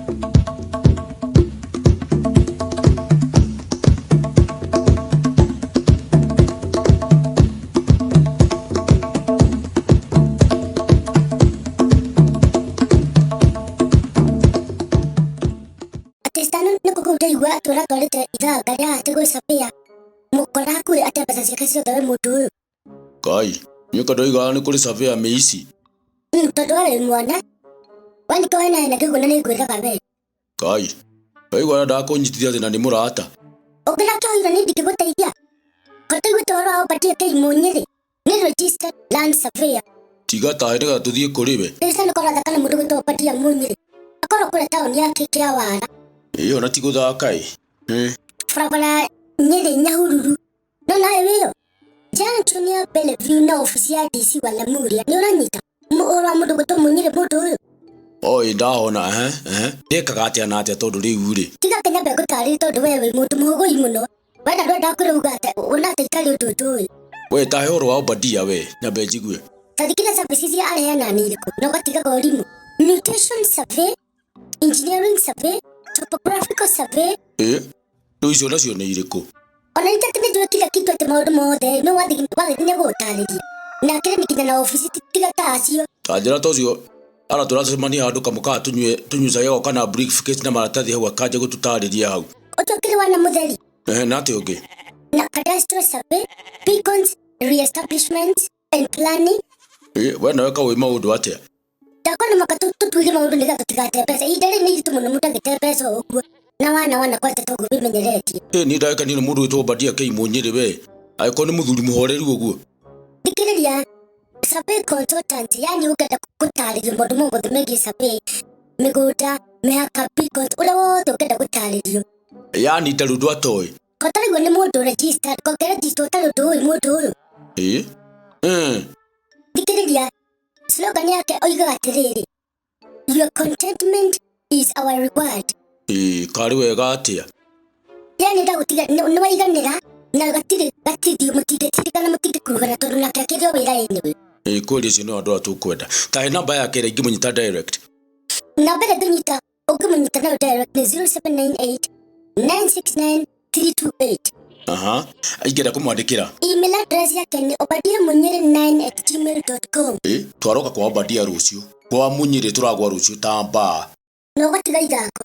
Atĩ Stano nĩ kũu ndaigua atĩ ũratwarĩte ithanga rĩa atĩ gwĩ surveyor mũkora hakuhĩ ate mbeca ciake ciothe we mũndũ ũyũ. Kai, nyoka ndoigaga nĩ kũrĩ surveyor mĩici. Tondũ we wĩ mwana we nĩkĩo wena na kĩguo na nĩngwĩraga we. Kai, waigua ũrĩa ndakũnyitithia atĩ na nĩ mũrata. Ũngĩrakĩohirwo niĩ ndingĩgũteithia. Ko tũiguĩte ũhoro wa Obadia K Mũnyĩrĩ nĩ registered land surveyor. Tiga tahe nĩgetha tũthiĩ kũrĩ we. Rĩu Stano korwo athaka na mũndũ gwĩtwo Obadia Mũnyĩrĩ akorwo kũrĩa taũni ya Kĩawara. Ĩĩ ona ti gũthaka ĩ. Barabara Nyĩrĩ Nyahururu. No nawe wĩyo junction ya Bellevue na ofici ya DC wa Lamuria nĩ ũranyita ũhoro wa mũndũ gwĩtwo Mũnyĩrĩ mũndũ ũyũ. Oi ndahona ehe ehe ndĩkaga atĩa na atĩa tondũ rĩu rĩ. Tiga Kenya mbe ngũtarĩrie tondũ we wĩ mũndũ mũhũgũi mũno. Wenda ndwenda kwĩrauga atĩ wona atĩ itarĩ ũndũ njũĩ. We tahe ũhoro wa Obadia we nyambe njigue. Ta thikĩrĩria services iria areana nĩ irĩkũ na ũgatigaga ũrimũ. Mutation survey, engineering survey, topographical survey. Ĩ rĩu icio nacio nĩ irĩkũ? Ona nĩ atĩ nĩnjũĩ kila kitu atĩ maũndũ mothe no wathiĩ nĩ gũtarĩria. Na akĩrĩ nĩ nginya na obici tiga ta acio. Ta njĩra ta ũcio ara tũracemania handũ kamũkawa tũnyue tũnyucage goka na briefcase na maratathi hau akanja gũtũtarĩria hau. Ũcio ũkĩrĩ wana mũtheri. Ehe na atĩa ũngĩ? Na cadastral survey, beacons, reestablishment and planning. Ĩ we nawe ka wĩ maũndũ atĩa? Ndakona maka tũtuire maũndũ nĩgetha tũtigate mbeca. Ihinda rĩrĩ nĩ iritũ mũno mũndũ agĩte mbeca o ũguo. Na wana wana kwanja toguo wĩmenyeretie. Ĩ niĩ ndagĩka nĩ mũndũ wĩtwo Obadia K Mũnyĩrĩ we. Angĩkorwo nĩ mũthuri mũhoreru ũguo. Thikĩrĩria survey consultant yani ũngĩenda gũtarĩrio maũndũ mothe megiĩ survey, mĩgũnda, mĩhaka, beacons, ũrĩa wothe ũngĩenda gũtarĩrio. Yani ndarĩ ũndũ atoĩ. Kotarĩguo nĩ mũndũ registered, kongĩregister ũtarĩ ũndũ ũĩ mũndũ ũyũ. Ĩ? Thikĩrĩria slogan yake oigaga atĩrĩrĩ, your contentment is our reward. Ĩ karĩ wega atĩa? Yani ndagũtiga nĩ waiganĩra na gatirĩ gatithio mũtingĩtirikana mũtingĩkuruhana tondũ nake akĩrĩ o wĩra anyway. Ĩ kweli ũcio nĩ andũ arĩa tũkwenda. Tahe namba yake ĩrĩa ingĩmũnyita direct. Namba ĩrĩa ngũnyita ũngĩmũnyita nayo direct nĩ 0798 969 328. Aha. Ingĩenda kũmwandĩkĩra. Email address yake nĩ obadiamunyiri9@gmail.com. Ĩ twaroka kwa Obadia rũciũ. Kwa Mũnyĩrĩ tũragwa rũciũ ta mbaa. Na ũgatiga ithako.